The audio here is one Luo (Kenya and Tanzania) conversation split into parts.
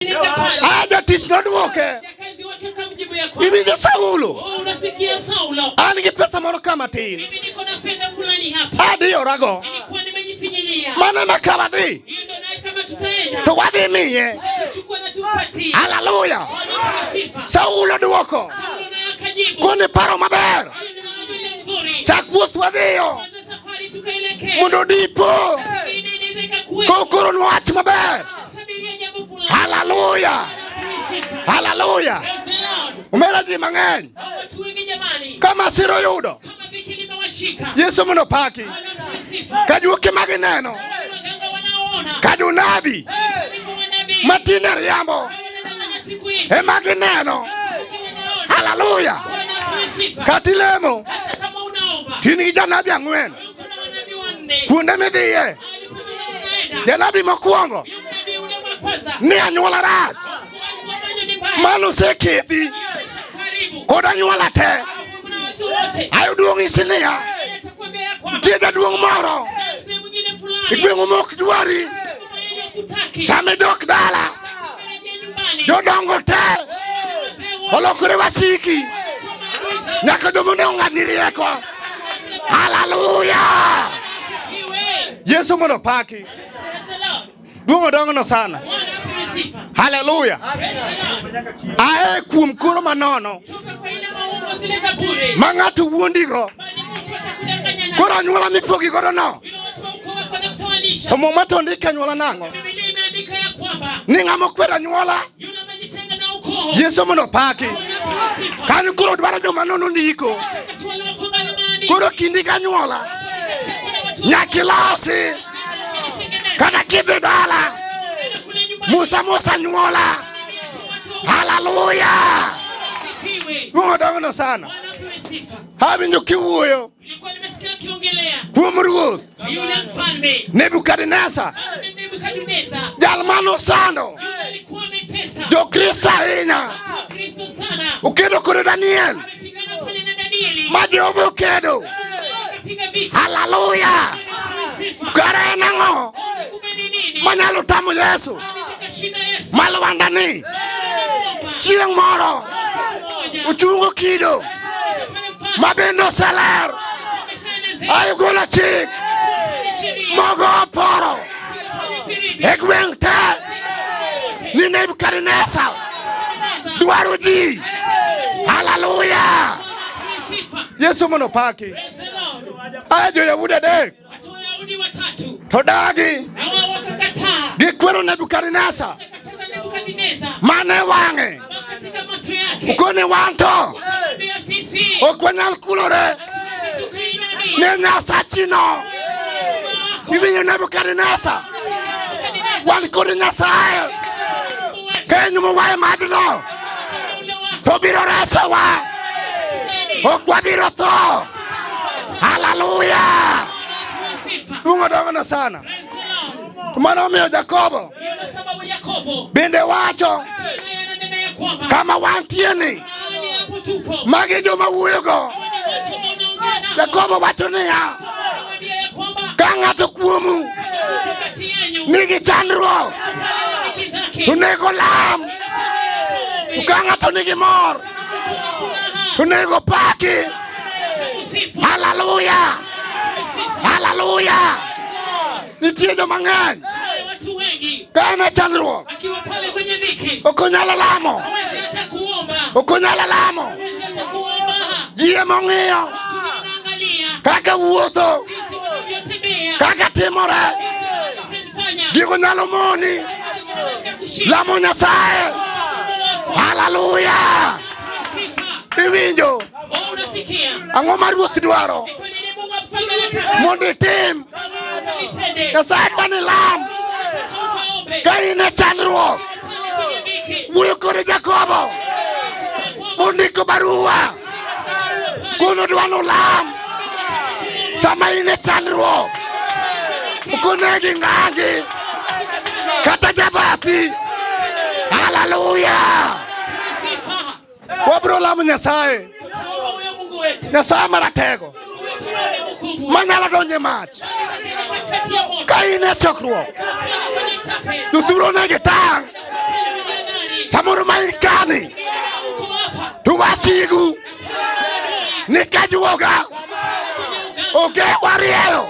Nenda pale. Ah, jatich nodwoke. Kijakazi wake akamjibu ya kwamba, Iwinjo Saulo, "Oh, unasikia Saulo, an gi pesa moro ka matin. mimi niko na fedha fulani hapa, Adiyorago. nilikuwa nimejifinyilia. Mano ema ka wadhi, Hiyo ndo naye kama tutaenda to wadhi miye. tuchukue na tumpatie." Haleluya. Bwana apewe sifa. Saulo dwoko. Saulo naye akajibu, Koni paro maber. "Hayo ni mawazo ile mzuri. Chak wuoth wadhiyo. Tuanze safari tukaelekea. Mondo dipo. Pengine inaweza ikakuwepo. Kokoronwa wach maber. Tabiria jambo fulani. Haleluya. Bwana apewe sifa. Haleluya. Praise the Lord. Omera ji mang'eny. Hao watu wengi jamani, Ka masira oyudo, kama dhiki limewashika, Yesu mondo opaki. Bwana apewe sifa. Ka juoke magineno, Waganga wanaoona, ka jonabi walivyo manabii, matinde riambo wanadanganya siku hizi, ema gineno. wanaona. Haleluya. Bwana apewe sifa. Kata ilemo, Hata kama unaomba, to in gi janabi ang'wen. uko na manabii wanne. Kuonde midhiye, Mahali popote unaenda, janabi mokwongo yule nabii ule wa kwanza, ni anyuola rach. alikuwa bado ni mbaya. Mano osekethi Karibu. kod anyuola te. Kuna watu wote. Ayudo ng'isi niya, Atakwambia ya kwamba nitie jaduong' moro mzee mwingine e fulani gweng'u mok dwari. kama yeye hakutaki. Sama idok dala, Rejea nyumbani. jodongo te Wazee wote olokore wasiki. kwa maadui zao. Nyaka joma ne ong'adni rieko. Haleluya! Iwe. Yesu mondo opaki. Praise the Lord. Duong' odong'no sana. Bwana apewe sifa. Haleluya! Praise the Lord. Ae kuom koro manono Toka kwa ile maongo zile za bure. ma ng'ato wuondigo. Bali mtu atakudanganya nayo. Koro anyuola mipogi godo no. Yule watu wa ukoo wako wanakutawanisha. To muma to ondike anyuola nang'o? Biblia imeandika ya kwamba Ni ng'ama okwedo anyuola. yule amejitenga na ukoo. Yesu mondo opaki. Bwana apewe sifa. Kanyo koro dwaro joma nono ndiko. Wakati wale wako mbali maandiko. Koro kindi gi anyuola. Kati kuna watu Nyaka ilosi. wanatengeneza. Kata kidhi dala. Nenda kule nyumbani. Musa musa anyuola. Watu wa Haleluya! Asifiwe. Duong' odong'no sana. Bwana apewe sifa. Awinjo kiwuoyo Nilikuwa nimesikia akiongelea kuom ruoth yule mfalme Nebukadneza, Nebukadneza. jal manosando Yule alikuwa ametesa Jokristo ahinya. Wakristo sana. Okedo kod Daniel Amepigana pale na Danieli. ma Jehova okedo. Akapiga vita. Haleluya! Bwana apewe sifa. Kare en ang'o Kumbe ni nini? manyalo tamo Yesu Nitakashinda Yesu. ma lwandani Omba. chieng' moro Moja. ochungo kido Pale mfalme ma bende oseler ameshaelezea ayogolo chik sheria. mogo oporo Pale filimbi. e gweng' te ni Nebukadneza dwaro ji. Haleluya! Apewe sifa. Yesu mondo opaki. Praise the Lord. Aya jo-Yahudi adek Watu wa Wayahudi watatu to dagi na wao wakakataa. gikwero Nebukadneza Wakakataza Nebukadneza mane wang'e katika macho yake. okone wan to Akamwambia sisi ok wanyal kulore tukainamia ne Nyasachino. Iwinjo Nebukadneza wan kod Nyasaye keny mowaye majno to biro resowa ok wabiro tho. Haleluya! Duong' odong'no sana. To mano omiyo Jakobo Sababu Yakobo bende wacho naye ananena ya kwamba kama wantie ni mahali hapo tupo magi joma wuoyogo. ni watu ambao unaongea nao. Jakobo wacho niya Akamwambia ya kwamba ka ng'ato kuomu mtu kati yenyu nigi chandruok pale dhiki zake to nego lam to ka ng'ato nigi mor to nego paki. Kusifu Haleluya! Haleluya! Nitie joma ng'eny watu wengi ka en e chandruok akiwa pale kwenye dhiki ok onyal lamo, hawezi hata kuomba, ok onyal lamo. hawezi hata kuomba. Ji ema ong'iyo Tunaangalia kaka wuotho, jinsi wanavyotembea, kaka timore, wanavyofanya, gigo nyalo moni wanaweza kushinda lamo Nyasaye. wako Haleluya! sifa. Iwinjo Wewe unasikia ang'o ma ruoth dwaro ni kwa nini Mungu mfalme anataka mondo itim? ukalitende? Nyasaye dwa ni lam Anataka ukaombe ka in e chandruok. pale kwenye dhiki. Wuoyo kod Jakobo mondiko barua kono dwa nolam sama in e chandruok ok onegi ng'angi kata jabathi. Haleluya! Sifa. Wabiro lamo Nyasaye, Tutaomba huyo Mungu wetu. Nyasaye maratego Mungu wetu ni mkubwa. manyalo donjo e mach Anaweza katikati ya moto. ka in e chokruok Pale kwenye tape. jothuro negi tang' Samoro ma in kani Uko hapa. to wasigu ni kajuoga oke warieyo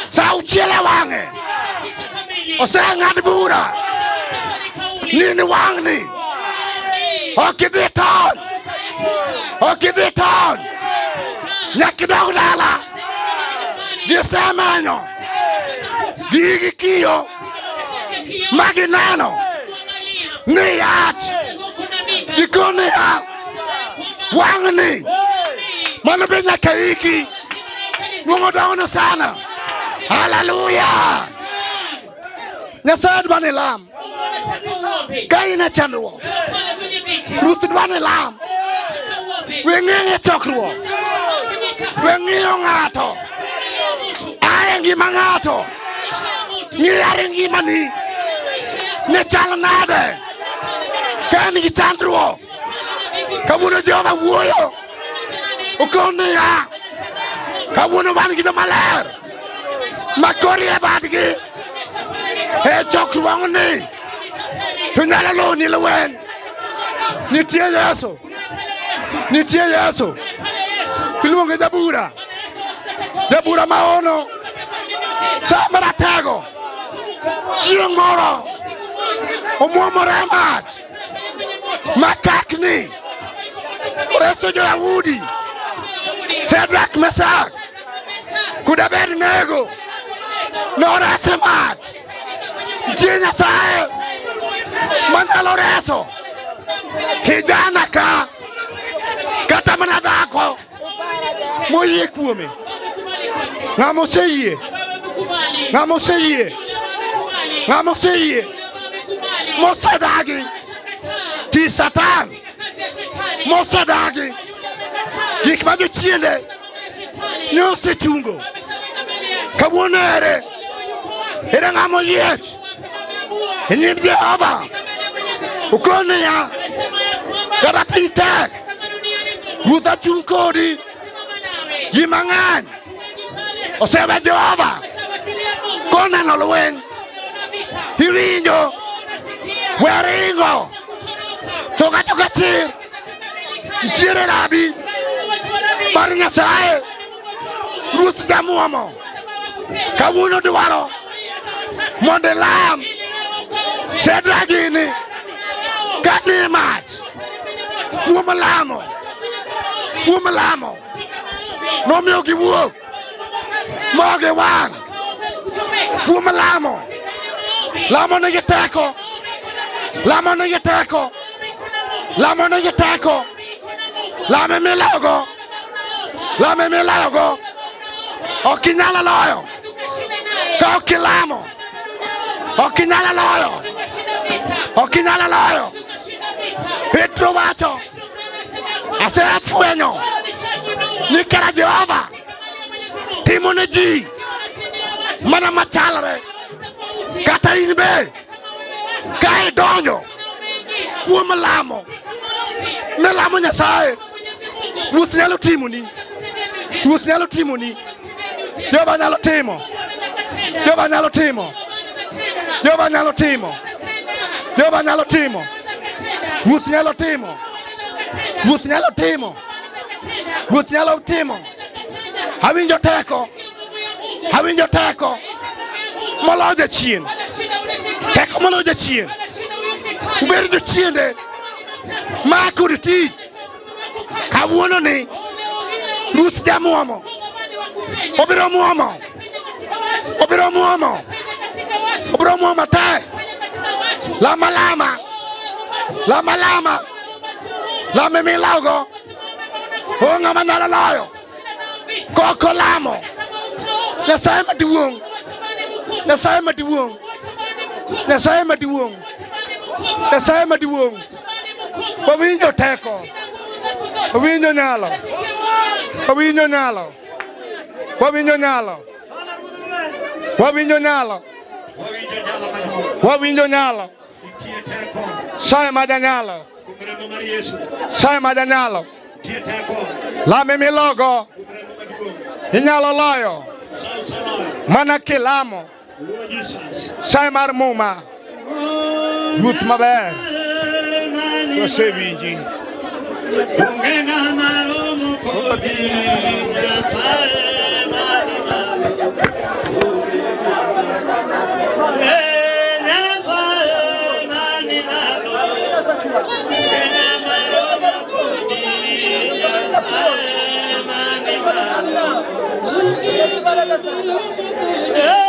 sa auchiel e wang'e Sita kamili. oseng'ad bura Tafanya kauli. ni ni wang'ni ok idhi tony ok idhi tony nyaka idog dala gisemenyo gigi kiyo ma gineno ni yach gikoniya wang'ni mano be nyaka iki luongo dongno sana haleluya nyasaye dwa ni lam ka in e chandruok ruoth dwa ni lam we ng'eng' e chokruok we ng'iyo ng'ato aye ngima ng'ato ng'i are ngimani ne chal nade ka en gi chandruok kawuono Jehova wuoyo okon niya kawuono wan gi jomaler ma korie badgi e chokruogni to nyalo loni lweny nitie Yesu nitie Yesu iluonge jabura jabura maono sa maratego chieng' moro omuomore e mach makakni oreso jo-Yahudi Shadrach, Meshach kod Abednego norese mach. Nitie Nyasaye manyalo reso kijana ka kata mana dhako moyie kuome. Ng'ama oseyie, ng'ama oseyie, ng'ama oseyie mosedagi ti Satan mosedagi gik ma jochiende ne osechungo kawuono ere ere ng'ama oyiech e nyim Jehova okon niya kata piny tek ruoth achung' kodi ji mang'eny osewe Jehova koneno lweny iwinjo we ringo choka choka chir nitiere rabi mar Nyasaye ruoth jamuomo kawuono dwaro mondo ilam Shedra gini ka ni mach kuom lamo kuom lamo nomiyo giwuok mogi wang' kuom lamo lamo nigi teko lamo nigi teko lamo nigi teko lame milawogo lame milawogo ok inyal loyo ka ok ilamo ok inyal loyo ok inyal loyo Petro wacho asefwenyo ni kara Jehova timo ne ji mana machalre kata in be ka idonjo kuom lamo milamo Nyasaye Ruoth nyalo timoni Ruoth nyalo timoni Jehova nyalo timo Jehova nyalo timo Jehova nyalo timo Jehova nyalo timo Ruoth nyalo timo Ruoth nyalo timo Ruoth nyalo timo Awinjo teko Awinjo teko moloyo jachien teko moloyo jachien ubed jochiende ma kod tich kawuono ni Ruth jamuomo obiro muomo obiro muomo obiro muomo te lama lama lama lama lame milawgo o ng'ama nyalo loyo koko lamo Nyasaye maduong' Nyasaye maduong' Nyasaye maduong' Nyasaye maduong' wawinjo teko wawinjo nyalo wawinjo nyalo wawinjo nyalo wawinjo nyalo Wawinjo nyalo maduong'. wawinjo nyalo Nitie teko Saye ma janyalo kuom remo mar Yesu. Saye ma janyalo Nitie teko lame milogo kuom remo maduong'. inyalo loyo Sa osaloyo. mana kilamo Oh Jesus. Saye mar muma Ruoth maber. Wasewinji. Onge ng'ama romo kodi, Nyasaye mani malo. Onge ng'ama, eh, Nyasaye mani malo. Onge ng'ama romo kodi, Nyasaye mani malo. Eh,